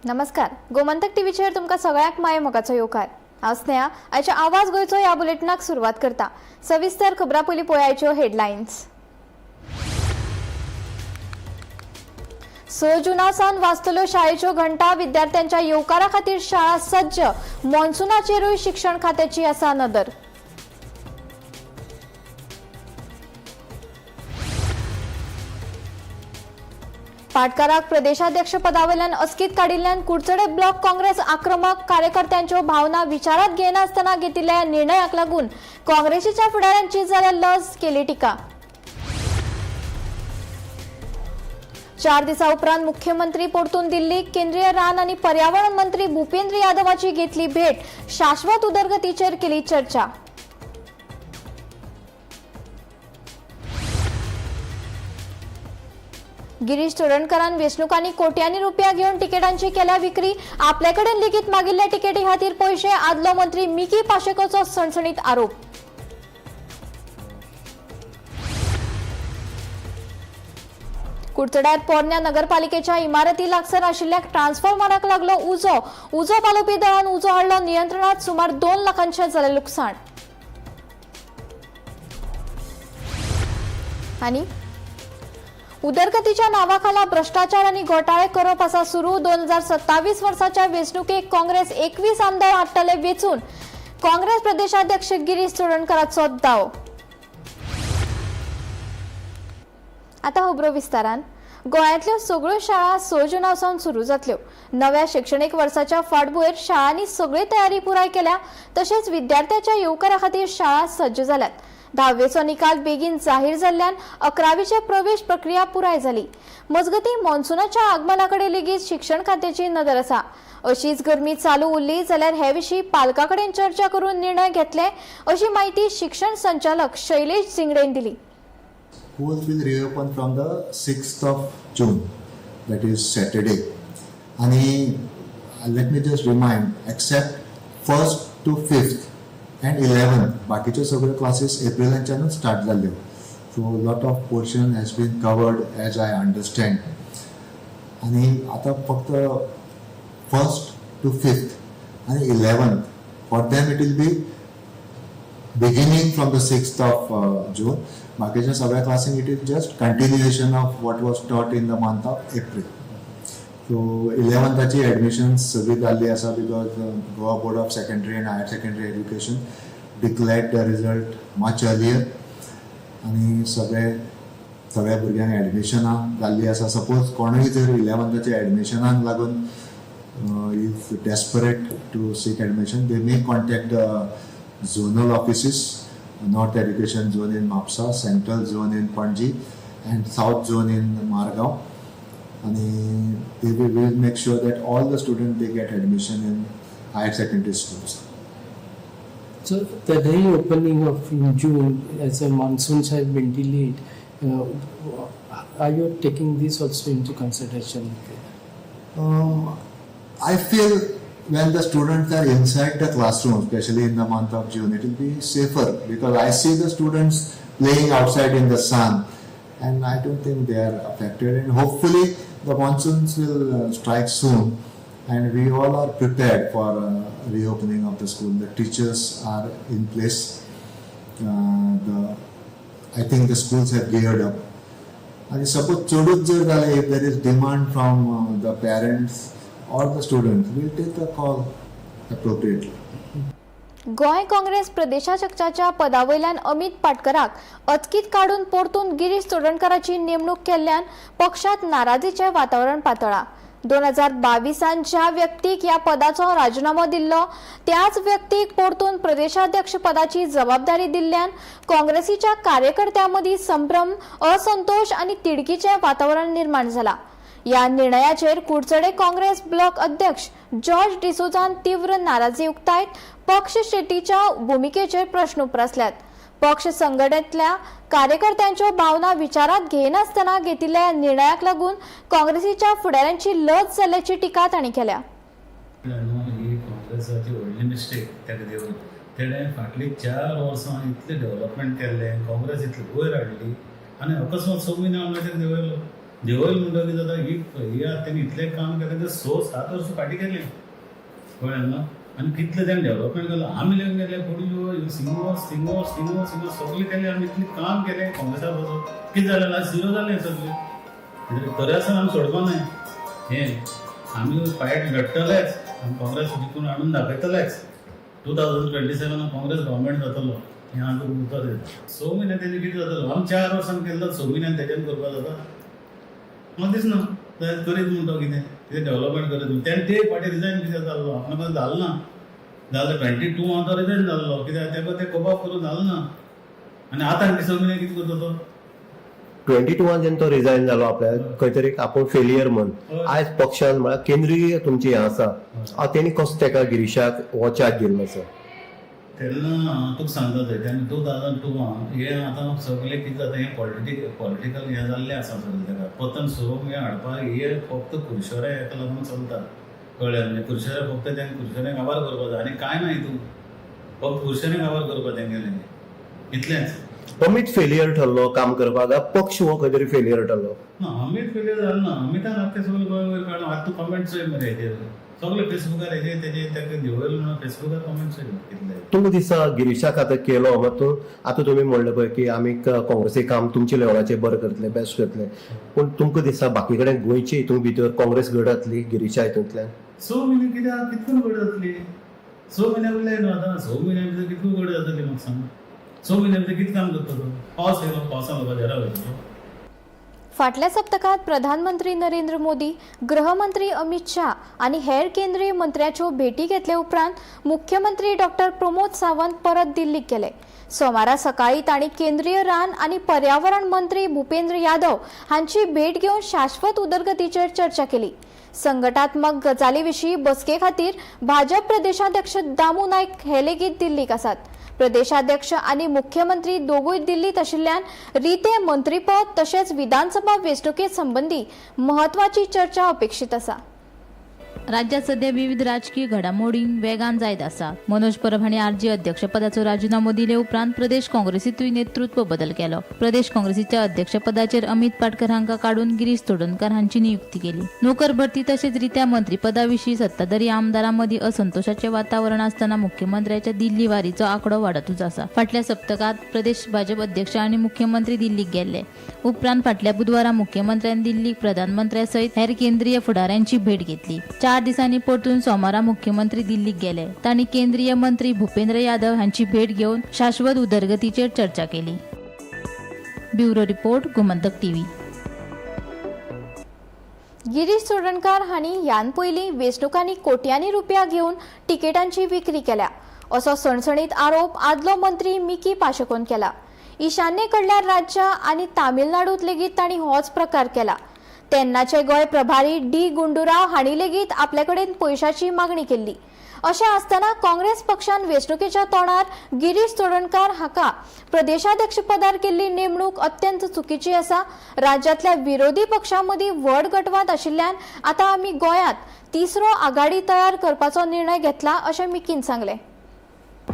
नमस्कार, गोमंतक टीव्हीचेर तुमकां सगळ्यांक माये मोगाचो येवकार. हांव स्नेहा, आयच्या आवाज गोंयचो ह्या बुलेटिनाक सुरवात करता. सविस्तर खबरां पयलीं पळयाच्यो हेडलायन्स. 6 जुना सावन वाजतल्यो शाळेच्यो घंटा. विद्यार्थ्यांच्या येवकारा खातीर शाळा सज्ज. मॉन्सुनाचेरूय शिक्षण खात्याची आसा नदर. पाटकाराक प्रदेशाध्यक्ष पदावयल्यान अचकीत काडिल्ल्यान कुडचडे ब्लॉक काँग्रेस आक्रमक. कार्यकर्त्यांच्यो भावना विचारात घेनासतना घेतिल्ल्या निर्णयाक लागून काँग्रेसीच्या फुडाऱ्यांची जाल्यार लज, केली टिका. 4 दिसा उपरांत मुख्यमंत्री परतून दिल्लीक. केंद्रीय रान आनी पर्यावरण मंत्री भूपेंद्र यादवाची घेतली भेट. शाश्वत उदरगतीचेर केली चर्चा. गिरीश चोडणकरान वेंचणुकांनी कोट्यांनी रुपया घेवन तिकेटांची केल्या विक्री. आपल्याकडेन लेगीत मागिल्ल्या तिकेटी खातीर पयशे. आदलो मंत्री मिकी पाशेकोचो सणसणीत आरोप. कुडचड्यार पोरण्या नगरपालिकेच्या इमारती लागसर आशिल्ल्या ट्रान्सफॉर्मराक लागलो उजो. उजो पालोवपी दळान उजो हाडलो नियंत्रणात. सुमार 2 लाखांचें जालें लुकसाण. आनी उदरगतीच्या नावाखाला भ्रष्टाचार आणि घोटाळे करप आसा सुरू. 2027 वर्साच्या वेंचणुकेक काँग्रेस 21 आमदार हाडटले वेंचून. काँग्रेस प्रदेशाध्यक्ष गिरीश चोडणकराचो दाव. आता खबरो विस्तारान. गोंयांतल्यो सगळ्यो शाळा 6 जुना सावन सुरू जातल्यो. नव्या शिक्षणीक वर्साच्या फाटभुंयेर शाळांनी सगळी तयारी पुराय केल्या. तशेंच विद्यार्थ्यांच्या येवकारा खातीर शाळा सज्ज जाल्यात. 10वेचो निकाल बेगीन जाहीर जाल्ल्यान 11वीचे प्रवेश प्रक्रिया पुराय जाली. मजगतीं, मॉन्सुनाच्या आगमना कडेन लेगीत शिक्षण खात्याची नदर आसा. अशीच गरमी चालू उरली जाल्यार हे विशीं पालकां कडेन चर्चा करून निर्णय घेतले, अशी माहिती शिक्षण संचालक शैलेश झिंगडेन दिली. Schools will reopen from the 6th of June, that is Saturday. आणि let me just remind, except first to fifth and 11th, बाकीच्यो सगळ्यो क्लासीस एप्रिलाच्यानूच स्टार्ट जाल्ल्यो. So lot of portion has been covered, as I understand. आणि आतां फक्त first two fifth आनी 11th, for them it will be beginning from the 6th of June. बाकीच्या सगळ्या क्लासींक it is just continuation of what was taught in the month of April. So इलेवन्थाची admissions सगळी जाल्ली आसा, because Goa Board of Secondary and Higher Secondary Education declared the result much earlier आनी सगळ्या भुरग्यांक एडमिशनां जाल्ली आसा. सपोज कोणूय जर इलेवन्थाच्या एडमिशनाक लागून is desperate to seek admission, they may contact the zonal offices, North Education Zone in Mapsa, Central Zone in Panaji, and South Zone in Margao. And they will make sure that all the students, they get admission in higher secondary schools. So the reopening of in June, as the monsoons have been delayed, are you taking this also into consideration? I feel when the students are inside the classroom, especially in the month of June, it will be safer, because I see the students playing outside in the sun and I don't think they are affected. And hopefully the monsoons will strike soon and we all are prepared for reopening of the school. The teachers are in place. I think the schools have geared up. आणि suppose चडूच जर जालें, if there is demand from the parents or the students, we'll take the call appropriately. Goa Congress प्रदेशाध्यक्षाच्या पदावयल्यान Amit पाटकराक अचकीत काडून परतून गिरीश चोडणकराची नेमणूक केल्ल्यान पक्षात नाराजीचें वातावरण पातळा. 2022 ज्या व्यक्तीक ह्या पदाचो राजिनामो दिल्लो, त्याच व्यक्तीक परतून प्रदेशाध्यक्ष पदाची जबाबदारी दिल्ल्यान काँग्रेसीच्या कार्यकर्त्यां मदीं संभ्रम, असंतोष आनी तिडकीचें वातावरण निर्माण जाला. या निर्णयाचेर कुडचडे काँग्रेस ब्लॉक अध्यक्ष जॉर्ज डिसोजान तीव्र नाराजी उक्तायत पक्ष शेटीच्या भुमिकेचेर प्रश्न उप्रासल्यात. पक्ष संघटनेतल्या कार्यकर्त्यांच्यो भावना विचारात घेनासतना घेतिल्ल्या निर्णयाक लागून काँग्रेसीच्या फुडाऱ्यांची लज जाल्ल्याची टिका तांणी केल्या. ही काँग्रेसाची व्हडली मिस्टेक. ताका दिवन तेणें फाटलीं 4 वर्सां इतलें डेवलपमेंट केल्लें, काँग्रेस इतली वयर हाडली आनी अकस्मात 6 म्हयन्या वांगडा ताका देंवयलो. देवल म्हणटा कितें जाता, ही ही आतां तेणी इतलें काम केलें तें 6-7 वर्सां फाटीं केलें, कळ्ळें न्हू? आनी कितलें तेणें डेवलपमेंट केलां. आमी लेगून गेले पणजे, सिंगो सिंगो सिंगो सिंगो सगळें केलें आमी, इतलें काम केलें काँग्रेसा बरोबर. कितें जालें लास्ट झिरो जालें सगळें. कित्याक तरी आसतना आमी सोडपा नाय हें, आमी फायट लडटलेच, आमी काँग्रेस जिखून हाडून दाखयतलेच. 2027 काँग्रेस गव्हर्मेंट जातलो हें हांव तुका उतर दिता. 6 म्हयने तेजें कितें जातलो? आमी 4 वर्सां केल्लो, 6 म्हयन्यान तेज्यान करपाक जाता म्हाका दिसना. करीत म्हणटा कितें कितें डेवलपमेंट करीत म्हण. तेणें ते फावटी रिजायन कित्याक जाल्लो आपणा जालो ना, जालें 22 आतां रिजायन जाल्लो कित्याक तेका तें कबाब करून जालो ना. आनी आतां आनी 6 म्हयने कितें करता तो? 22 जेन्ना तो रिजायन जालो आपल्या खंय तरी आपूण फेलियर म्हण, आयज पक्षान म्हळ्यार केंद्रीय तुमची हें आसा, तेणी कसो तेका गिरीशाक हो चार्ज दिल्लो आसा? तेन्ना तुका सांगता थंय तेन्ना 2002 हें आतां सगळें कितें जाता हें पॉलिटिकल हें जाल्लें आसा सगळें. तेका पतन सोम हें हाडपाक हे फक्त कुरशेरे हेका लागून चलता, कळ्ळें? म्हणजे कुरशेरे फक्त तेंका कुरशेरे काबार करपाक जाय आनी कांय ना हितून, फक्त कुरशेरे काबार करपाक तेंगेलें इतलेंच. अमीत फेलियर ठरलो काम करपाक, पक्ष हो खंय तरी फेलियर ठरलो? ना, अमीत फेलियर जालो ना. अमितान आतां सगळें गोंय वयर काडलो. आतां तूं कमेंट्स चोय मरे हेजेर सगळे फेसबुकार हेजे तेजे ताका देंवयलो म्हणून फेसबुकार कमेंट्स चोय कितले. तुमकां दिसता गिरीशाक आतां केलो मात तूं आतां तुमी म्हणलें पळय की आमी काँग्रेसी काम तुमच्या लेवलाचेर बरें करतले, बेस्ट करतले, पूण तुमकां दिसता बाकी कडेन गोंयची हितून भितर काँग्रेस घड जातली गिरीशा हितूंतल्यान? 6 म्हयने कित्याक कितकून घड जातली? 6 म्हयन्या उरले न्हू आतां, 6 म्हयन्या भितर कितकून घड जातली म्हाका सांग? 6 म्हयन्या भितर कितें काम करता तूं? पावस येयलो, पावसान लोकां घरा वयतलो. फाटल्या सप्तकांत प्रधानमंत्री नरेंद्र मोदी, गृहमंत्री अमित शाह आनी हेर केंद्रीय मंत्र्यांच्यो भेटी घेतले उपरांत मुख्यमंत्री डॉक्टर प्रमोद सावंत परत दिल्लीक गेले. सोमारा सकाळी तांणी केंद्रीय रान आनी पर्यावरण मंत्री भूपेंद्र यादव हांची भेट घेवन शाश्वत उदरगतीचेर चर्चा केली. संघटात्मक गजाली विशीं बसके खातीर भाजप प्रदेशाध्यक्ष दामू नायक हे लेगीत दिल्लीक आसात. प्रदेशाध्यक्ष आनी मुख्यमंत्री दोगूय दिल्लीत आशिल्ल्यान रिते मंत्रीपद तशेंच विधानसभा वेंचणुके संबंदी म्हत्वाची चर्चा अपेक्षीत आसा. राज्यात सध्या विविध राजकीय घडामोडी वेगान जायत आसा. मनोज परब हांणी आरजी अध्यक्षपदाचो राजिनामो दिले उपरांत प्रदेश काँग्रेसीतूय नेतृत्व बदल केलो. प्रदेश काँग्रेसीच्या अध्यक्षपदाचेर अमित पाटकर हांकां काडून गिरीश चोडणकर हांची नियुक्ती केली. नोकर भरती तशेंच रित्या मंत्रीपदाविशीं सत्ताधारी आमदारां मदीं असंतोषाचें वातावरण आसतना मुख्यमंत्र्याच्या दिल्ली वारीचो आंकडो वाडतूच आसा. फाटल्या सप्तकांत प्रदेश भाजप अध्यक्ष आनी मुख्यमंत्री दिल्लीक गेल्ले उपरांत फाटल्या बुधवारा मुख्यमंत्र्यान दिल्लीक प्रधानमंत्र्या सयत हेर केंद्रीय फुडाऱ्यांची भेट घेतली. 4 दिसांनी परतून सोमारा मुख्यमंत्री दिल्लीक गेले. तांणी केंद्रीय मंत्री भूपेंद्र यादव हांची भेट घेवन शाश्वत उदरगतीचेर चर्चा केली. Bureau report, Gomantak TV. Girish Chodankar हांणी ह्यान पयलीं वेंचणुकांनी कोट्यांनी रुपया घेवन तिकेटांची विक्री केल्या असो सणसणीत आरोप आदलो मंत्री मिकी पाशेकोन केला. ईशान्ये कडल्या राज्यां आनी तामिळनाडूंत लेगीत तांणी होच प्रकार केला. तेन्नाचे गोंय प्रभारी डी गुंडुराव हांणी लेगीत आपले कडेन पयशाची मागणी केल्ली. अशें आसतना काँग्रेस पक्षान वेंचणुकेच्या तोंडार गिरीश चोडणकार हाका प्रदेशाध्यक्षपदार केल्ली नेमणूक अत्यंत चुकीची आसा. राज्यांतल्या विरोधी पक्षां मदीं व्हड गटवाद आशिल्ल्यान आतां आमी गोंयांत तिसरो आघाडी तयार करपाचो निर्णय घेतला अशें मिकीन सांगलें.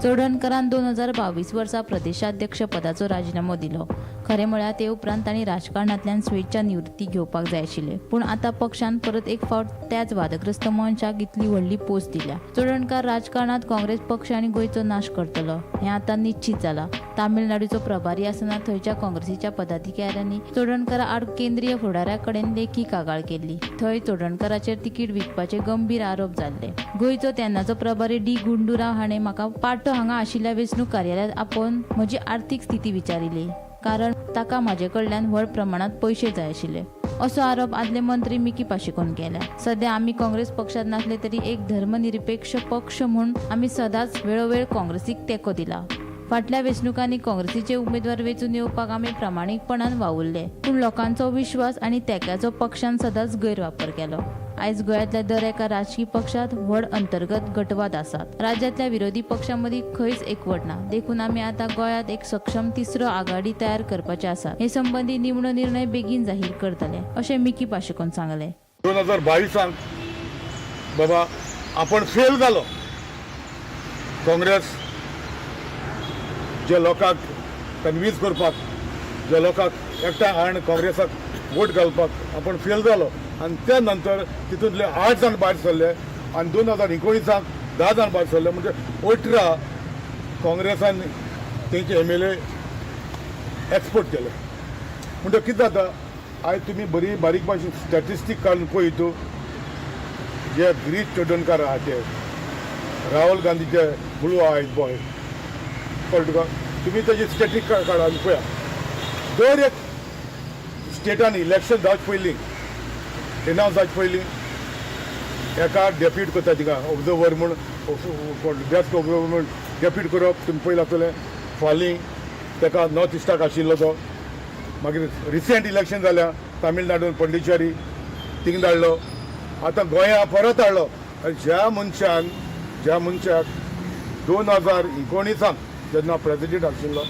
चोडणकरान 2022 वर्सा प्रदेशाध्यक्ष पदाचो राजिनामो दिलो. खरें म्हळ्यार ते उपरांत तांणी राजकारणांतल्यान स्वेच्छा निवृत्ती घेवपाक जाय आशिल्ले, पूण आतां पक्षान परत एक फावट त्याच वादग्रस्त मनशाक इतली व्हडली पोस्ट दिल्या. चोडणकार राजकारणांत काँग्रेस पक्ष आनी गोंयचो नाश करतलो हें आतां निश्चीत जालां. तामिळनाडूचो प्रभारी आसतना थंयच्या काँग्रेसीच्या पदाधिकाऱ्यांनी चोडणकरा आड केंद्रीय फुडाऱ्या कडेन लेखी कागाळ केल्ली. थंय चोडणकराचेर तिकीट विकपाचे गंभीर आरोप जाल्ले. गोंयचो तेन्नाचो प्रभारी डी गुंडुराव हाणें म्हाका पाटो हांगा आशिल्ल्या वेंचणूक कार्यालयांत आपोवन म्हजी आर्थीक स्थिती विचारिल्ली, कारण ताका म्हाजे कडल्यान व्हड प्रमाणांत पयशे जाय आशिल्ले असो आरोप आदले मंत्री मिकी पाशेकोन केल्या. सध्या आमी काँग्रेस पक्षांत नासले तरी एक धर्मनिरपेक्ष पक्ष म्हूण आमी सदांच वेळोवेळ काँग्रेसीक तेंको दिला. फाटल्या वेंचणुकांनी काँग्रेसीचे उमेदवार वेंचून येवपाक आमी प्रामाणीकपणान वावुरले, पूण लोकांचो विश्वास आनी तेंक्याचो पक्षान सदांच गैरवापर केलो. आयज गोंयांतल्या दर एका राजकी पक्षांत व्हड अंतर्गत गटवाद आसात. राज्यांतल्या विरोधी पक्षां मदीं खंयच एकवट ना, देखून आमी आतां गोंयांत एक सक्षम तिसरो आघाडी तयार करपाचे आसात. हे संबंदी निमणो निर्णय बेगीन जाहीर करतले अशें मिकी पाशेकोन सांगलें. 2022 बाबा आपण फेल जालो. काँग्रेस जे लोकांक कन्विन्स करपाक, जे लोकांक एकठांय हाडून काँग्रेसाक वोट घालपाक आपूण फेल जालो आनी त्या नंतर तितूंतले 8 जाण भायर सरले आनी 2019 10 जाण भायर सरले, म्हणजे 18 काँग्रेसान तेंचे MLA export केले. म्हणटकीर कितें जाता, आयज तुमी बरी बारीक मातशी स्टॅटिस्टीक काडून पळयत, जे गिरीश चोडणकार आहा ते राहुल गांधीचे ब्लू आयज बॉय, कळ्ळें तुका, तुमी तेजी स्टॅटिक काडा आनी पळया, दर एक स्टेटान इलेक्शन जावचे पयलीं, एनावन्स जावचे पयलीं एका डेप्यूट करता तिका ऑब्जर्वर म्हूण, डेस्क ऑब्जर्वर म्हूण डेप्यूट करप. तुमी पयलें आसतलें फालीं तेका नॉर्थ इस्टाक आशिल्लो तो. मागीर रिसेंट इलेक्शन जाल्या तामिळनाडून पंडिचेरी थिंग धाडलो, आतां गोंया परत हाडलो. आनी ज्या मनशाक 2019 जेन्ना प्रेजिडेंट आशिल्लो,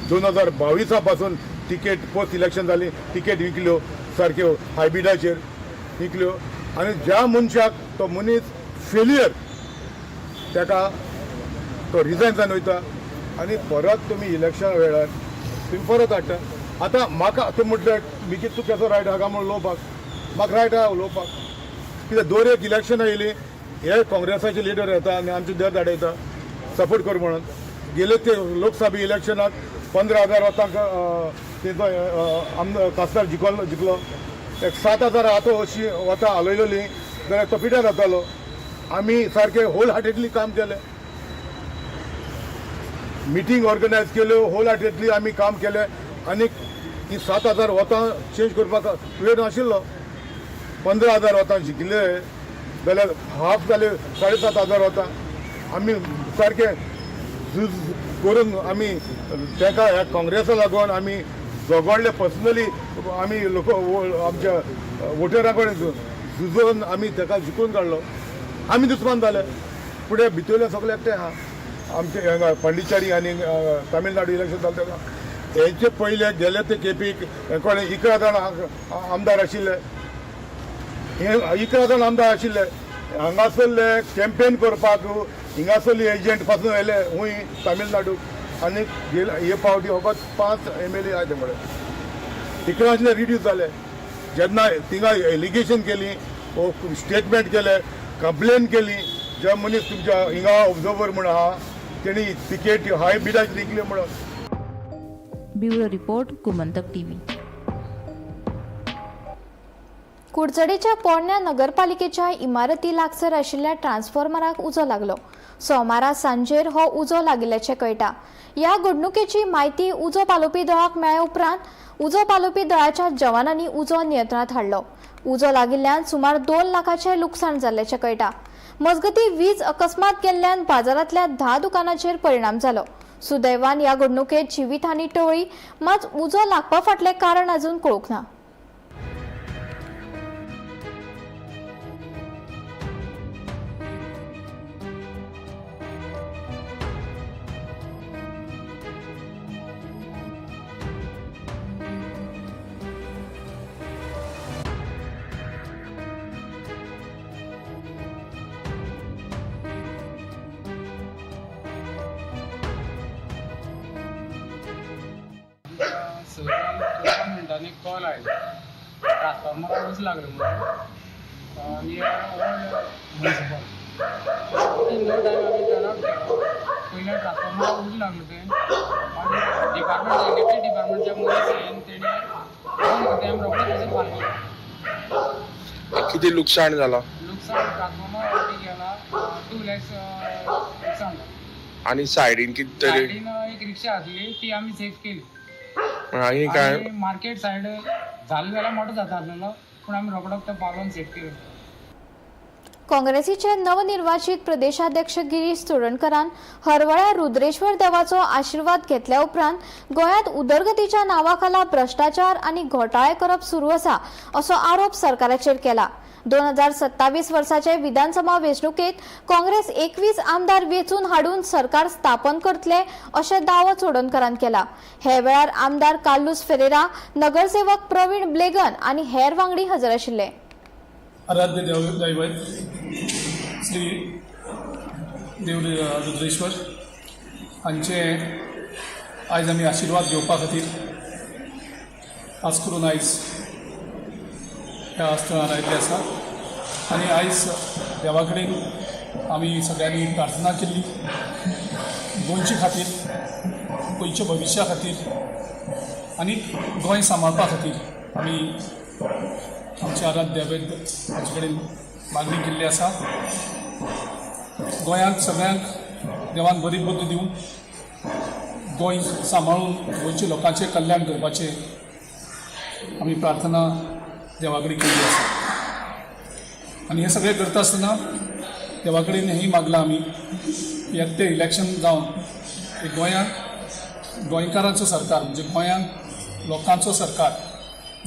2022 पासून तिकेट पोस्ट इलेक्शन जाली, तिकेट विकल्यो सारक्यो हायब्रिडाचेर विकल्यो, आनी ज्या मनशाक तो मनीस फेलियर ताका तो रिजायन जावन वयता आनी परत तुमी इलेक्शना वेळार तुमी परत हाडटा. आतां म्हाका तूं म्हटलें मिकी तूं केसो रायट आहा काय म्हूण उलोवपाक, म्हाका रायट आहा उलोवपाक, कित्याक दर एक इलेक्शनां येयली हे काँग्रेसाचे लिडर येता आनी आमचे देर धाडयता सपोर्ट कर म्हणून. गेले ते लोकसभा इलेक्शनाक 15,000 वतांक तेंचो आमदार खासदार जिखलो, एक 7,000 आतां अशी वतां हालयलेली जाल्यार तो पिड्यार जातालो. आमी सारके होल हार्टेडली काम केलें, मिटींग ऑर्गनायज केल्यो, होल हार्टेडली आमी काम केलें आनी ही 7,000 वतां चेंज करपाक वेळ नाशिल्लो. 15,000 वतां जिखले जाल्यार हाफ जाले 7,500 वतां. आमी सारके झूज करून आमी ताका ह्या काँग्रेसा लागून आमी झगडले पर्सनली, आमी लोक आमच्या वोटरा कडेन झुजोन आमी ताका जिखून काडलो. आमी दुस्मान जाले, फुडें भितरले सगळे एकठांय आहा. आमचे हांगा पांडिचेरी आनी तामिळनाडू इलेक्शन जालें तेन्ना हेचे पयले गेले ते केपीक कोणे 11 जाण आमदार आशिल्ले, हे 11 जाण आमदार आशिल्ले हांगासरले कॅम्पेन करपाक हिंगासरले एजंट पासून येयले हूंय तामिळनाडू, आनी गेले हे फावटी फकत 5 MLA आहा तें कडेन 11 आशिल्ले रिड्यूस जाले. जेन्ना थिंगा एलिगेशन केली, स्टेटमेंट केले, कंप्लेन केली, जे मनीस तुमच्या हिंगा ऑब्जर्वर म्हूण आहा तेणी तिकेट हाय बिडाक जिखली म्हणून. Bureau report, Gomantak TV. कुडचडेच्या पोरण्या नगरपालिकेच्या इमारती लागसर आशिल्ल्या ट्रान्सफॉर्मराक उजो लागलो. सोमारा सांजेर हो उजो लागिल्ल्याचें कळटा. ह्या घडणुकेची म्हायती उजो पालोवपी दळाक मेळ्ळे उपरांत उजो पालोवपी दळाच्या जवानांनी उजो नियंत्रणांत हाडलो. उजो लागिल्ल्यान सुमार 2 लाखाचें लुकसाण जाल्ल्याचें कळटा. मजगतीं वीज अकस्मात गेल्ल्यान बाजारांतल्या 10 दुकानांचेर परिणाम जालो. सुदैवान ह्या घडणुकेत जिवीतहानी टळ्ळी, मात उजो लागपा फाटलें कारण अजून कळूंक ना. 6 मिनटांनी कॉल आयलो, ट्रान्सफॉर्मराक उजो लागलो म्हणून near old municipal. In no time आमी टर्न आवट केलो. पयल्या ट्रान्सफॉर्मराक उजो लागलो तें मागीर डिपार्टमेंट इलेक्ट्रीक डिपार्टमेंटच्या मनीस येवन तेणी तें आमी रोखडेच वचून पालयलें. कितें लुकसाण जाला? लुकसाण ट्रान्सफॉर्मर ऑलरेडी गेला, 2 लॅक्स लुकसाण जालां. आनी सायडीन कितें तरी सायडीन एक रिक्षा आसली ती आमी सेफ केली. आनी काय मार्केट सायड जालें जाल्यार मोटो जाता आसलेलो, पूण आमी रोखडोच तो पावलोन सेफ केलो. काँग्रेसीचे नवनिर्वाचित प्रदेशाध्यक्ष गिरीश चोडणकरान हरवळ्या रुद्रेश्वर देवाचो आशिर्वाद घेतल्या उपरांत गोंयांत उदरगतीच्या नांवाखाला भ्रश्टाचार आनी घोटाळे करप सुरू आसा असो आरोप सरकाराचेर केला. 2027 वर्साचे विधानसभा वेंचणुकेत काँग्रेस 21 आमदार वेंचून हाडून सरकार स्थापन करतले अशें दावो चोडणकरान केला. हे वेळार आमदार कार्लुस फेरेरा, नगरसेवक प्रवीण ब्लेगन आनी हेर वांगडी हजर आशिल्ले. आराध्य दैवत श्री देव रुद्रेश्वर हांचे आयज आमी आशिर्वाद घेवपा खातीर खास करून आयज ह्या स्थळार आयिल्ले आसा आनी आयज देवा कडेन आमी सगळ्यांनी प्रार्थना केली गोंयचे खातीर, गोंयच्या भविश्या खातीर आनी गोंय सांबाळपा खातीर आमी आमच्या आराध्य दैवत हाचे कडेन मागणी केल्ली आसा. गोंयांत सगळ्यांक देवान बरी बुद्द दिवं, गोंय सांबाळून गोंयच्या लोकांचें कल्याण करपाचें आमी प्रार्थना देवा कडेन केल्ली आसा. आनी हें सगळें करता आसतना देवा कडेन हेंय मागलां आमी की येता तें इलेक्शन जावन एक गोंयांत गोंयकारांचो सरकार, म्हणजे गोंयांत लोकांचो सरकार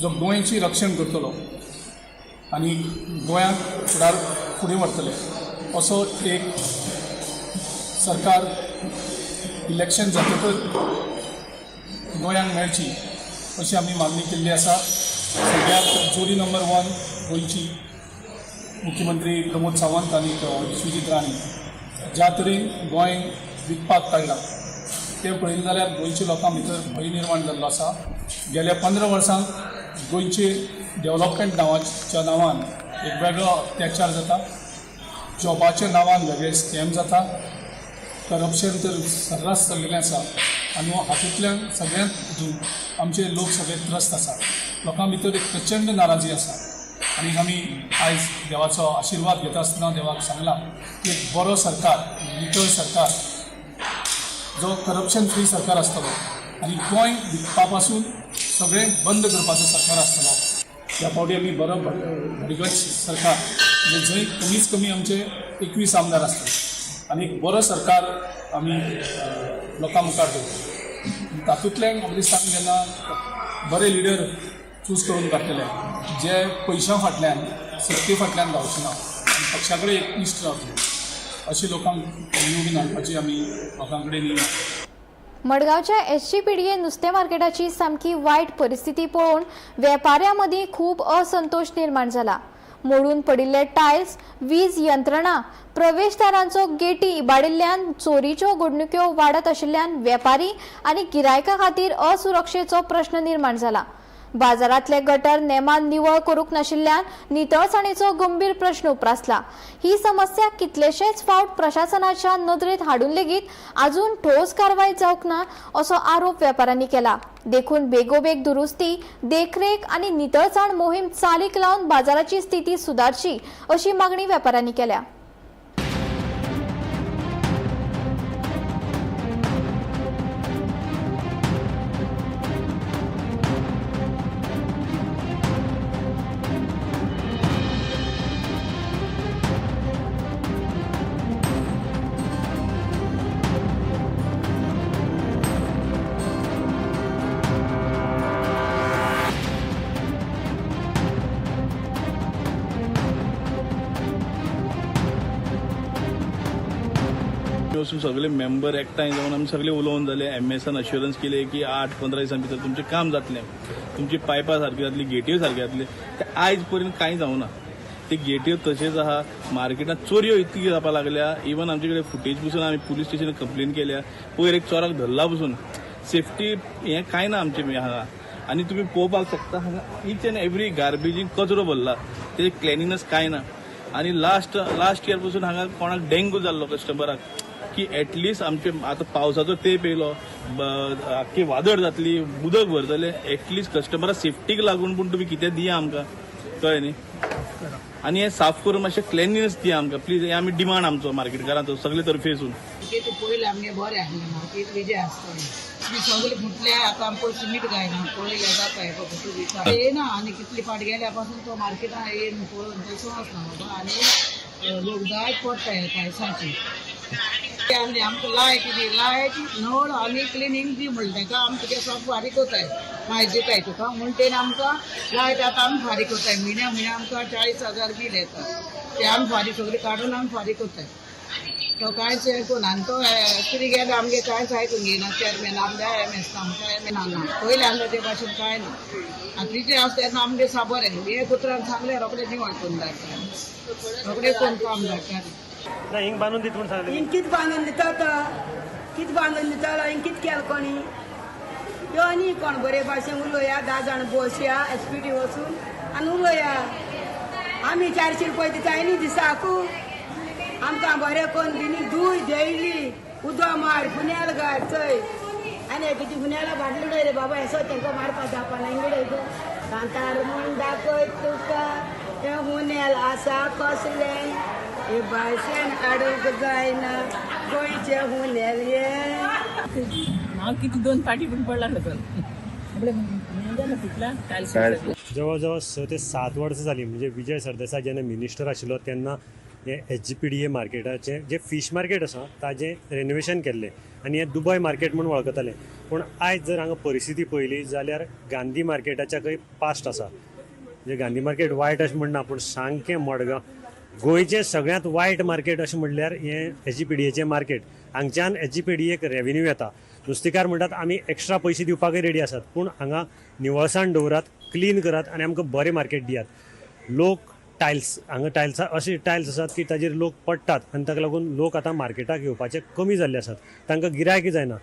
जो गोंयची रक्षण करतलो आनी गोंयांक फुडार फुडें व्हरतले असो एक सरकार इलेक्शन जातकच गोंयांक मेळची अशी आमी मागणी केल्ली आसा. सगळ्यात जोडी नंबर 1 गोंयची मुख्यमंत्री प्रमोद सावंत आनी विश्वजीत राणे ज्या तरेन गोंय विकपाक काडलां तें पळयलें जाल्यार गोंयच्या लोकां भितर भंय निर्माण जाल्लो आसा. गेल्या 15 वर्सांक गोंयचे डेव्हलपमेंट नांवाच्या नांवान एक वेगळो अत्याचार जाता, जॉबाच्या नांवान वेगळे स्कॅम जाता, करप्शन तर सर्रास चल्लेलें आसा आनी हातूंतल्यान सगळ्यांत हितून आमचे लोक सगळे त्रस्त आसा. लोकां भितर एक प्रचंड नाराजी आसा आनी आमी आयज देवाचो आशिर्वाद घेता आसतना देवाक सांगलां की एक बरो सरकार, नितळ सरकार, जो करप्शन फ्री सरकार आसतलो आनी गोंय विकपा पासून सगळें बंद करपाचो सरकार आसतलो. ह्या फावटी आमी बरो भरगच सरकार, म्हणजे जंय कमीच कमी आमचे 21 आमदार आसतले आनी एक बरो सरकार आमी लोकां मुखार दवरतले. तातूंतल्यान म्हाका दिसता आमी जेन्ना बरे लिडर चूज करून काडटले जे पयशां फाटल्यान, सत्ते फाटल्यान धांवचे ना आनी पक्षा कडेन एकनिश्ठ रावतले अशे लोकांक निवडून हाडपाची आमी लोकां कडेन. मडगांवच्या SGPDA नुस्तें मार्केटाची सामकी वायट परिस्थिती पळोवन वेपाऱ्यां मदीं खूब असंतोश निर्माण जाला. मोडून पडिल्ले टायल्स, वीज यंत्रणा, प्रवेशदारांचो गेटी इबाडिल्ल्यान चोरीच्यो घडणुक्यो वाडत आशिल्ल्यान वेपारी आनी गिरायकां खातीर असुरक्षेचो प्रश्न निर्माण जाला. बाजारांतले गटर नेमान निवळ करूंक नाशिल्ल्यान नितळसाणेचो गंभीर प्रश्न उप्रासला. ही समस्या कितलेशेच फावट प्रशासनाच्या नदरेत हाडून लेगीत अजून ठोस कारवाय जावंक ना असो आरोप वेपाऱ्यांनी केला. देखून बेगोबेग दुरुस्ती, देखरेख आनी नितळसाण मोहीम चालीक लावन बाजाराची स्थिती सुदारची अशी मागणी वेपाऱ्यांनी केल्या. वचून सगळे मेंबर एकठांय जावन आमी सगळे उलोवन जाले. एमएसान अश्युरन्स केले की 8-15 दिसां भितर तुमचें काम जातलें, तुमची पायपां सारकी जातली, गेटयो सारक्यो जातले. ते आयज पर्यंत कांय जावना. ते गेटयो तशेंच आहा. मार्केटांत चोरयो इतली जावपाक लागल्या. इवन आमचे कडेन फुटेज पसून आमी पुलीस स्टेशनार कंप्लेन केल्या. पयर एक चोराक धरला पसून. सेफ्टी हें कांय ना आमचें हांगा. आनी तुमी पळोवपाक शकता हांगा इच एन्ड एवरी गार्बेजीन कचरो भरला, तेजें क्लिनिंगनेस कांय ना. आनी लास्ट इयर पसून हांगा कोणाक डेंगू जाल्लो कस्टमराक की एटलिस्ट आमचे आतां पावसाचो तेंप येयलो, आख्खी वादळ जातली, उदक भरतलें, एटलिस्ट कस्टमरा सेफ्टीक लागून पूण तुमी कितें दिया आमकां, कळ्ळें न्ही. आनी हें साफ करून मातशें क्लिनिनेस दिया आमकां प्लीज. हें आमी डिमांड आमचो मार्केटकारांचो सगळे तर्फेसून. पयलीं आमगे बरें आसलें मार्केट, विजय आसतलें सगळें फुटलें. आतां आमकां सिमीट घायना पळयलें जाता हें फुटू येना. आनी कितली फाट गेल्या पासून तो मार्केटान येवन पळोवन तसो वचना बाबा. आनी लोक जायत पडटा टायल्सांची. आनी आमकां लायट दी, लायट नळ आनी क्लिनींग दी म्हणलें ताका. आमी तुगे सब फारीक कोताय, म्हायती दिताय तुका म्हूण तेणें आमकां लायट आतां आमी फारीक कोताय. म्हयन्या म्हयन्या आमकां 40,000 बील येता, ते आमी फारीक सगळें काडून आमी फारीक कोताय. तो कांयच हें करूं आनी तो कितें गेलो आमगे कांयच आयकून घेयना. चेअरमॅन आमगे एम एस आमकां एम ना पयलें आसलें ते भाशेन कांय ना. आतां तिचें आसा तेन्ना आमगे साबर एक उतरान सांगलें रोखडें निवळ करून धाडटा, रोखडें कोण काम धाडटा. हिंग बांदून दित म्हूण सांगलें. हिंग कितें बांदून दिता कितें बांदून दिता हिंग कितें केलें कोणी यो आनी कोण बरे भाशेन उलोवया. 10 जाण बसया एसपीटी वचून आनी उलया. आमी 400 रुपया दिताय न्ही दिसाकू. आमकां बरें करून दिनी दूय देयली उदक मार गुन्याल घाल चय. आनी कितें गुन्याला बाटली उडय रे बाबा, येसो तेंकां मारपा जावपा ना हिंग उडय गो. कांतार म्हूण दाखय तुका तें हुनेल आसा कसलें, हे भाशेन हाडूंक जायना गोंयचें हुनेल हें. हांव कितें 2 फाटी पूण पडला सकयल फुटला टायल्स. जवळ जवळ 6 ते 7 वर्सां जालीं, म्हणजे विजय सरदेसाय जेन्ना मिनिस्टर आशिल्लो तेन्ना हें SGPDA मार्केटाचें जें फीश मार्केट आसा ताजें रेनोवेशन केल्लें आनी हें दुबय मार्केट म्हूण वळखतालें. पूण आयज जर हांगा परिस्थिती पळयली जाल्यार गांधी मार्केटाच्याकय पास्ट आसा. म्हणजे गांधी मार्केट वायट अशें म्हणना, पूण सामकें मडगांव गोंयचें सगळ्यांत वायट मार्केट अशें म्हणल्यार हें SGPDAचें मार्केट. हांगच्यान SGPDAक रेवेन्यू येता. नुस्तेकार म्हणटात आमी एक्स्ट्रा पयशे दिवपाकय रेडी आसात, पूण हांगा निवळसाण दवरात, क्लीन करात आनी आमकां बरें मार्केट दियात. लोक टायल्स हांगा टायल्सां अशे टायल्स आसात की ताजेर लोक पडटात आनी ताका लागून लोक आतां मार्केटाक येवपाचे कमी जाल्ले आसात, तांकां गिरायक जायना.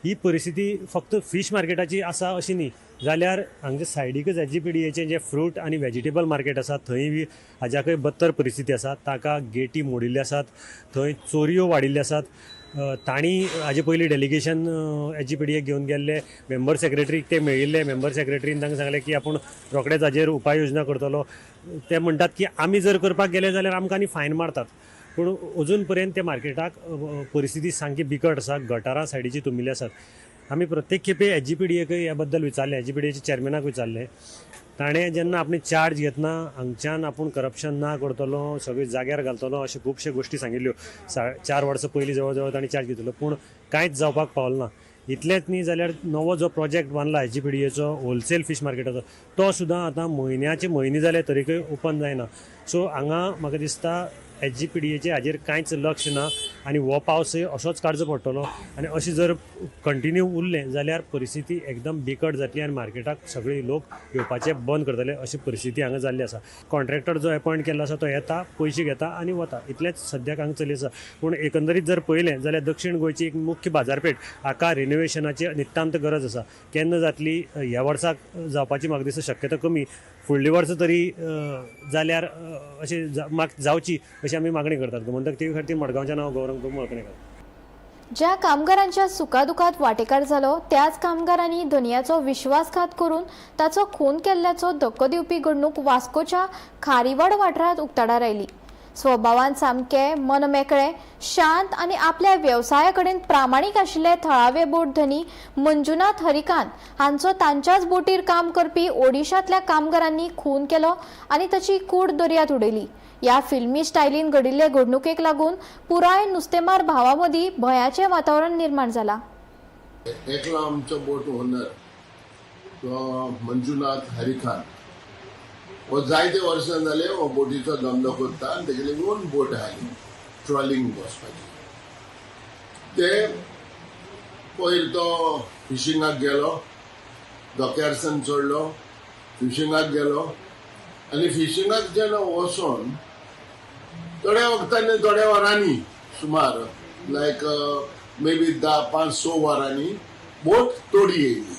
ही परिस्थिती फक्त फीश मार्केटाची आसा अशी न्ही, जाल्यार हांगचे सायडीकच SGPDAचें जें फ्रूट आनी वेजिटेबल मार्केट आसा थंय बी हाज्याकय बदतर परिस्थिती आसा. ताका गेटी मोडिल्ल्यो आसात, थंय चोरयो वाडिल्ल्यो आसात. तांणी हाजे पयलीं डेलिगेशन SGPDAक घेवन गेल्ले, मेंबर सेक्रेटरीक ते मेळिल्ले. मेंबर सेक्रेटरीन तांकां सांगलें की आपूण रोखडेच हाजेर उपाय योजना करतलो. ते म्हणटात की आमी जर करपाक गेले जाल्यार आमकां आनी फायन मारतात. पूण अजून पर्यंत त्या मार्केटाक परिस्थिती सामकी बिकट आसा, गटारां सायडीची तुमिल्ली आसात. आमी प्रत्येक खेपे SGPDAकय ह्या बद्दल विचारलें, SGPDAच्या चॅरमॅनाक विचारलें. ताणें जेन्ना आपणे चार्ज घेतना हांगच्यान आपूण करप्शन ना करतलो, सगळें जाग्यार घालतलो अशे खुबशे गोश्टी सांगिल्ल्यो. 4 वर्सां पयलीं जवळ जवळ ताणें चार्ज घेतलो, पूण कांयच जावपाक पावलें ना. इतलेंच न्ही जाल्यार नवो जो प्रोजेक्ट बांदला SGPDAचो होलसेल फीश मार्केटाचो तो सुद्दां आतां म्हयन्याचे म्हयने जाले तरीकय ओपन जायना. सो हांगा म्हाका दिसता SGPDAचें हाजेर कांयच लक्ष ना आनी हो पावसय असोच काडचो पडटलो आनी अशें जर कंटिन्यू उरलें जाल्यार परिस्थिती एकदम बिकट जातली आनी मार्केटाक सगळे लोक येवपाचे बंद करतले अशी परिस्थिती हांगा जाल्ली आसा. कॉन्ट्रॅक्टर जो एपॉयंट केल्लो आसा तो येता, पयशे घेता आनी वता, इतलेंच सद्याक हांगा चली आसा. पूण एकंदरीत जर पळयलें जाल्यार दक्षिण गोंयची एक मुख्य बाजारपेठ हाका रिनोवेशनाची नितांत गरज आसा. केन्ना जातली ह्या वर्साक जावपाची म्हाका दिसता शक्यता कमी, फुडल्या वर्सा तरी जाल्यार अशें जावची अशी आमी मागणी करतात. गोमंतक टीव्ही खातीर मडगांवच्या नांव गौरव मळकणेकर. ज्या कामगारांच्या सुखादुखात वांटेकार जालो त्याच कामगारांनी धनयाचो विश्वासघात करून ताचो खून केल्ल्याचो धक्को दिवपी घडणूक वास्कोच्या खारीवाड वाठारांत उक्ताडार आयली. स्वभावान सामके मनमेकळे, शांत आनी आपल्या वेवसाया कडेन प्रामाणीक आशिल्ले थळावे बोट धनी मंजुनाथ हरिकांत हांचो तांच्याच बोटीर काम करपी ओडिशांतल्या कामगारांनी खून केलो आनी ताची कूड दर्यांत उडयली. ह्या फिल्मी स्टायलीन घडिल्ले घडणुकेक लागून पुराय नुस्तेमार भावामदीं भंयाचें वातावरण निर्माण जालां. एकलो आमचो बोट ओनर तो मंजुनाथ हरिकांत हो जायते वर्सां जाले हो बोटीचो धंदो करता आनी तेगेली ओन बोट आसली ट्रॉलिंग वचपाची. ते पयर तो फिशिंगाक गेलो, धक्यारसान चडलो, फिशिंगाक गेलो आनी फिशिंगाक जेन्ना वचोन थोड्या वखतांनी थोड्या वरांनी सुमार लायक मे बी 5-6 वरांनी बोट तोडी येयली.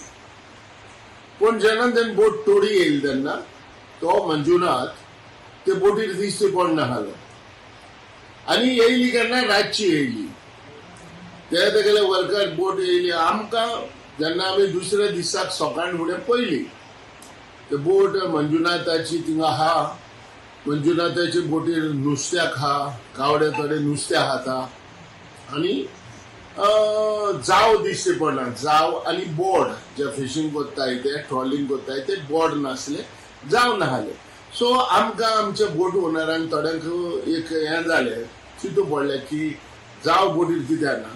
पूण जेन्ना तेणें बोट तोडी येयली तेन्ना तो मंजुनाथ ते बोटीर दिश्टी पडना आसलो आनी येयली केन्ना रातची येयली. ते तेगेले वर्कर बोट येयली आमकां जेन्ना आमी दुसऱ्या दिसाक सकाळ फुडें पयली ते बोट मंजुनाथाची थिंगा आहा, मंजुनाथाची बोटीर नुस्त्याक आहा, कावडे थोडे नुस्तें खाता आनी जाव दिश्टी पडना. जाव आनी बोर्ड जे फिशींग करताय ते ट्रॉलिंग करताय ते बोर्ड नासले, जाव नासले. सो आमकां आमच्या बोट ओनरांक थोड्यांक एक हें जालें, चिंतू पडलें की जाव बोटीर कित्याक ना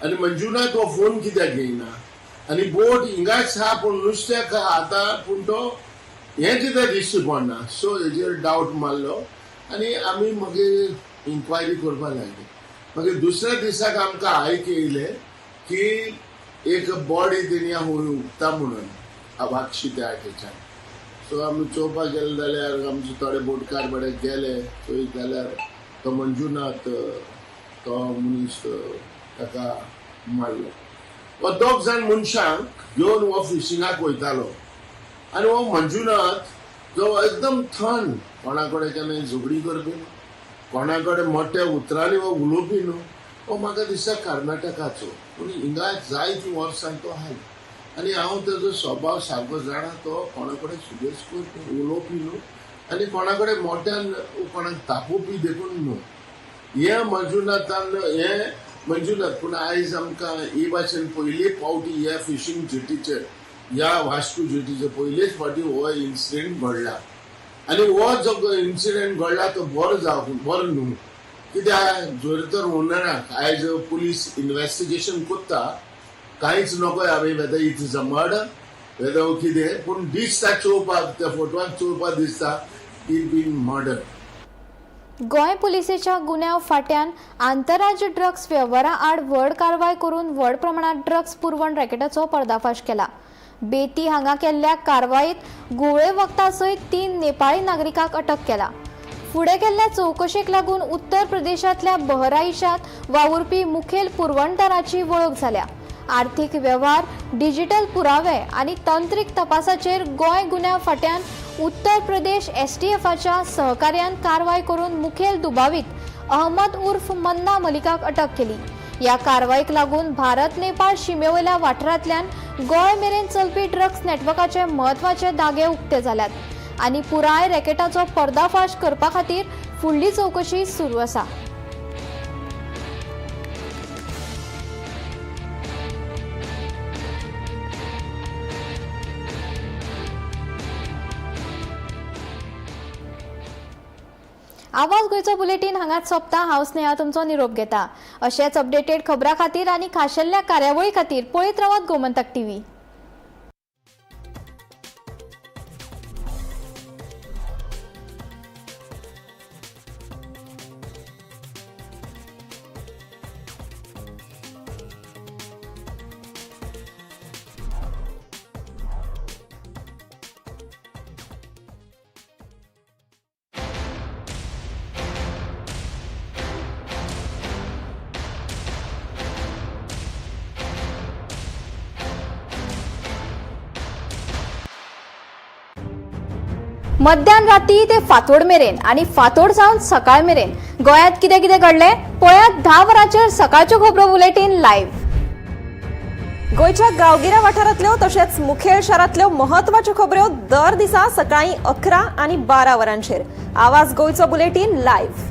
आनी मंजुनाथ हो फोन कित्याक घेयना आनी बोट हिंगाच आहा पूण नुस्त्याक आतां पूण तो हें कित्याक दिश्टी पडना. सो हेजेर डावट मारलो आनी आमी मागीर इन्क्वायरी करपाक लागली. मागीर दुसऱ्या दिसाक आमकां आयक येयलें की एक बॉडी तेणी उगता म्हणून वागशी त्या हाटेच्यान. सो आमी चोवपाक गेले जाल्यार आमचे थोडे बोटकार बरे गेले चोयत जाल्यार तो मंजुनाथ तो मनीस ताका मारलो. हो दोग जाण मनशांक घेवन हो फिशिंगाक वयतालो आनी हो मंजुनाथ जो एकदम थंड, कोणा कडेन केन्ना झगडी करपी न्हू, कोणा कडेन मोठ्या उतरांनी हो उलोवपी न्हू. हो म्हाका दिसता कर्नाटकाचो, पूण हिंगा जायतीं वर्सां तो आहा आनी हांव तेजो स्वभाव सारको जाणा. तो कोणा कडेन सुबेज करपी उलोवपी न्हू आनी कोणा कडेन मोठ्यान कोणाक तापोवपी देखून न्हू. हे मंजुनाथान हे मंजुनाथ पूण आयज आमकां ही भाशेन पयले फावटी ह्या फिशींग जेटीचेर, ह्या वास्को जेटीचेर पयलेच फावटी हो इन्सिडेंट घडला. आनी हो जो इन्सिडेंट घडला तो बरो जावं बरो न्हू, कित्याक जर तर ओनराक आयज पुलीस इन्वेस्टिगेशन करता, कांयच नको हांवें whether it is a murder whether कितें, पूण दिसता चोवपाक त्या फोटवान चोवपाक दिसता it been murder. Goa पुलिसेच्या गुन्यांव फांट्यान आंतरराज्य ड्रग्स वेव्हारा आड व्हड कारवाय करून व्हड प्रमाणात ड्रग्स पुरवण रॅकेटाचो पर्दाफाश केला. बेती हांगा केल्ल्या कारवायेत घुंवळे वखदां सयत 3 नेपाळी नागरिकांक अटक केला. फुडें केल्ल्या चवकशेक लागून उत्तर प्रदेशांतल्या बहराईशांत वावुरपी मुखेल पुरवणदाराची वळख जाल्या. आर्थीक वेव्हार, डिजिटल पुरावे आनी तंत्रीक तपासाचेर गोंय गुन्यांव फांट्यान उत्तर प्रदेश एसटीएफाच्या सहकार्यान कारवाय करून मुखेल दुबावीत अहमद उर्फ मन्ना मलिकाक अटक केली. ह्या कारवायेक लागून भारत नेपाळ शिमेवयल्या वाठारांतल्यान गोंय मेरेन चलपी ड्रग्स नेटवर्काचे म्हत्वाचे दागे उक्ते जाल्यात आनी पुराय रॅकेटाचो पर्दाफाश करपा खातीर फुडली चवकशी सुरू आसा. आवाज गोंयचो बुलेटीन हांगाच सोंपता. हांव स्नेहा तुमचो निरोप घेता. अशेच अपडेटेड खबरां खातीर आनी खाशेल्ल्या कार्यावळी खातीर पळयत रावात गोमंतक टीव्ही. मध्यान राती ते फांतोड मेरेन आनी फांतोड जावन सकाळ मेरेन गोंयांत कितें कितें घडलें पळयात 10 वरांचेर सकाळच्यो खबरो बुलेटीन लायव्ह. गोंयच्या गांवगिऱ्या वाठारांतल्यो तशेंच मुखेल शारांतल्यो म्हत्वाच्यो खबऱ्यो दर दिसा सकाळीं 11 आनी 12 वरांचेर आवाज गोंयचो बुलेटीन लायव्ह.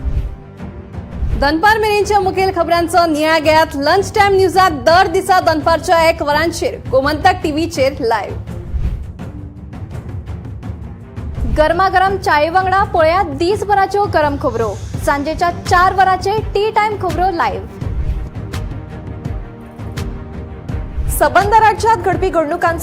दनपार मेरेनच्या मुखेल खबरांचो नियाळ घेयात लंच टायम न्यूजात दर दिसा दनपारच्या 1 वरांचेर गोमंतक टीव्हीचेर लायव्ह. गरमागरम चाये वांगडा पळयात दीसभराच्यो गरम खबरो सांजेच्या 4 वरांचेर टी टायम खबरो लायव्ह. सबंद राज्यात घडपी घडणुकांचो